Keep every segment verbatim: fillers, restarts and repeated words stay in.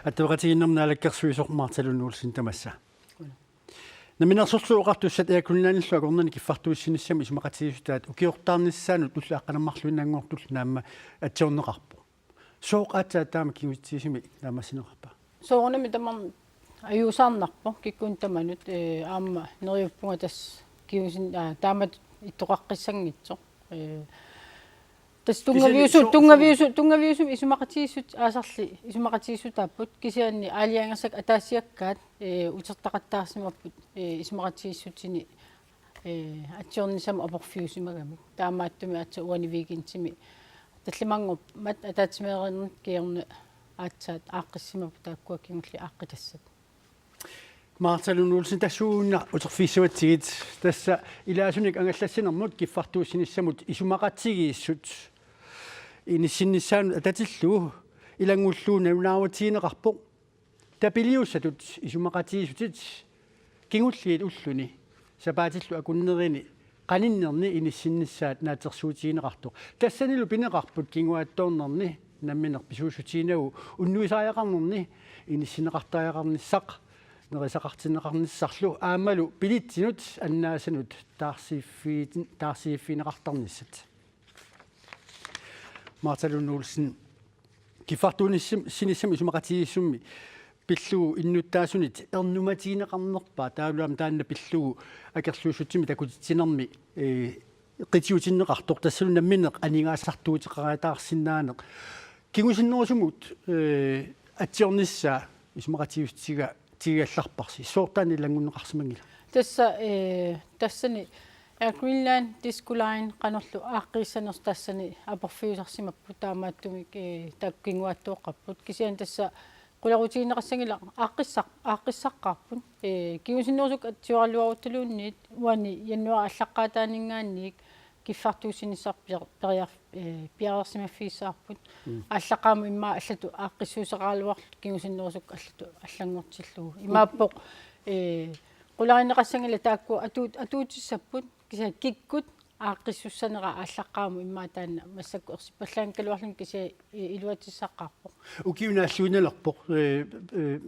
Attaveqatigiinnermut naalakkersuisoq Martha Lund Olsen tamassa. Namminersorlutik Oqartussat Air Greenlandillu akornanni kiffartuussinissamut isumaqatigiissutaat ukiortaarnissaanut ullut aqqaneq-marluinnanngortullu naamma atsiorneqarpoq. Sooq aatsaat taama kingutigisumik naammassineqarpa? Soorunami tamarmi ajuusaarnarpoq kikkunnut tamanut, ee, aamma neriuppunga tassa kingusin-, aa, taamatut ittoqaqqissanngitsoq. Ee, tassa tunngaviusu-, kisianni soo-, tunngaviusu-, tunngaviusumik isumaqatigiissut aasarli isumaqatigiissutaapput kisianni aalajangersakkat ataasiakkaat, ee, utertaqattaarsimapput, ee, isumaqatigiissutini, ee, atsiornissamut aporfiusimagamik. Taamaattumik aatsaat uani weekendimi tallimanngormat ataatsimeernermut kingorna aatsaat aaqqissimavoq taakkua kingulliit aaqqitassat. Martha Lund Olsen, tassuuna uterfissavatsigit, tassa ilaasunik angallassinermut kiffartuussinissamut isumaqatigiissut inissinnissaanut atatillugu ilanngullugu nalunaarutigineqarpoq. Tapiliussatut isumaqatigiissutit kingulliit ulluni sapaatillu akunnerini qaninnerni inissinnissaat naatsorsuutigineqartoq. Tassanilu pineqarput kinguaattoornerni nammineq pisuussutiginagu unnuisariaqarnerni inissinneqartariaqarnissaq, nerisaqartinneqarnissarlu aammalu bilitsinut annaasanut taarsiiffiit-, taarsiiffigineqartarnissat. Martha Lund Olsen, kiffartuunissim-, sinissamut isumaqatigiissummi pillugu innuttaasunit ernumatigineqarnerpa, taavalu aamma taanna pillugu akerliussutsimik takutitsinermi, ee, qitiutinneqartoq, tassalu nammineq aningaasartuuteqariataarsinnaaneq. Kingusinnerusumut, ee, atsiornissaa isumaqatigiissutiga-, tigigallarparsi. Sooq taanna ilanngunneqarsimanngila? Tassa, ee, tassani Air Greenland, Disco Line, qanorlu aaqqiissanersoq tassani aporfiusarsimapput taamaattumik, ee, taakku kinguaattooqqapput. Kisianni tassa qularutigineqassanngilaq aaqqissaq-, aaqqissaqqaarput. Ee, kingusinnerusukkut atsioraluaruttaluunniit uani januaarip aallaqqaataaninngaanniit kiffartuussinissaq per-, periar-, ee, piareersimaffigissavarput. Mm. Aallaqqaammut immaqa allatut aaqqissuusseqaraluarluta kingusinnerusukkut allatut allanngortillugu. Imaappoq, ee, qularineqassanngilaq taakku atuut-, atuutissapput, kisianni kikkut aaqqissussanera aallaqqaammut immaqa taanna massakkut ersippallaanngikkaluarluni kisianni, ee, iluatsissaqqaarpoq. Ukiut naalluinnalerpoq, ee, ee,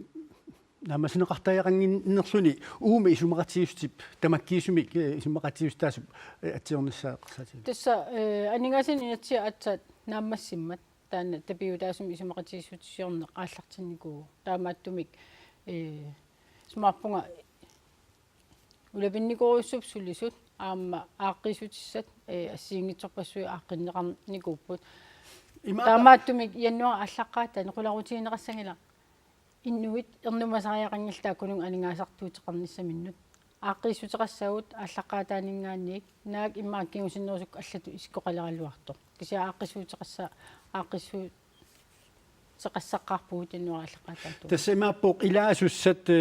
naammassineqartariaqannginnerluni uuma isumaqatigiissutip tamakkiisumik, ee, isumaqatigiissutaasup, ee, atsiornissaa eqqarsaatigalugu. Tassa, ee, aningaasanik inatsisit aatsaat naammassimmat taanna tapiutaasumik isumaqatigiissutisiorneq aallartinnikuuvoq. Taamaattumik, ee, isumaqarpunga ulapinnikuujussuppat sulisut aamma aaqqiissutissat, ee, assigiinngitsorpassuit aaqqinneqarnikuupput. Imaappa- Taamaattumik januaarip aallaqqaataani qularutigineqassanngilaq inuit ernumasariaqanngillat taakkununnga aningaasartuuteqarnissaminnut. Aaqqiissuteqassaagut aallaqqaataaninngaanniit, naak immaqa kingusinnerusukkut allatut isikkoqaleraluartoq. Kisianni aaqqissuuteqassa-, aaqqissuuteqassaqqaarpugut januaarip aallaqqaataani. Tassa imaappoq ilaasussat, ee,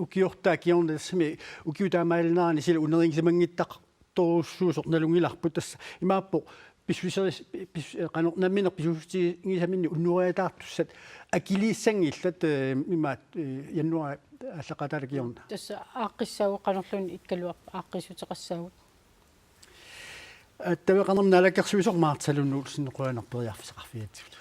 ukiortaat kingorna tassami ukiut taamaalillutik sila unerinngisimanngittaq- torussuusoq nalunngilarput, tassa imaappoq pissuseris-, pis-, ee, qanoq nammineq pisuussutigisaminnik unnoriataartussat akiliissanngillat, ee, imaat, ee, januaarip aallaqqaataata kingorna. Tassa aaqqissaagut qanorluunniit ikkaluarpat aaqqiissuteqassaagut. Attaveqarnermut naalakkersuisoq Martha Lund Olsen, qujanaq periarfissaqarfigatsigut.